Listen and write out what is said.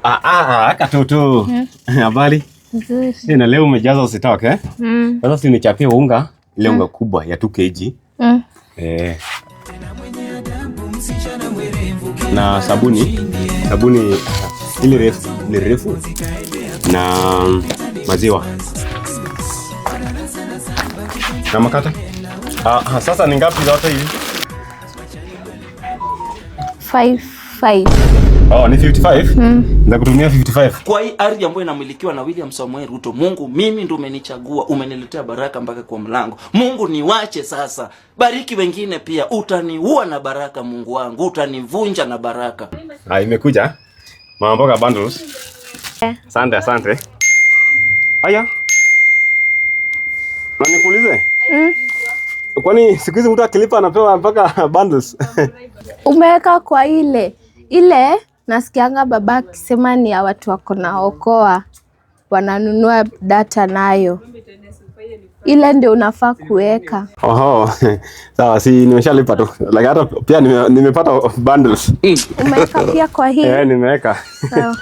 Ah, ah, ah, katoto. Habari? Nzuri. Na leo umejaza usitoke, eh? Mm. Sasa si nichapie unga, ile unga kubwa ya 2 kg. Eh. Na sabuni, sabuni ile refu na maziwa. Na makate. Ah, ah, sasa ni ngapi zote hivi? 5 5. Oh, ni 55? Nitakutumia 55. Kwa hii ardhi ambayo inamilikiwa na William Samoei Ruto, Mungu, mimi ndo umenichagua, umeniletea baraka mpaka kwa mlango. Mungu, niwache sasa, bariki wengine pia. Utaniua na baraka, Mungu wangu, utanivunja na baraka. Ah, imekuja. Mama mboga bundles. Asante, asante. Haya. Na nikuulize? Kwani siku hizi mtu akilipa anapewa mpaka bundles? Umeweka kwa ile ile, nasikianga baba akisema ni ya watu wako na Okoa wananunua data nayo. Ile ndio unafaa kuweka. Oho. Sawa, si nimeshalipa tu. Like hata pia nimepata bundles. Umeweka pia kwa hii? Eh, nimeweka. Sawa.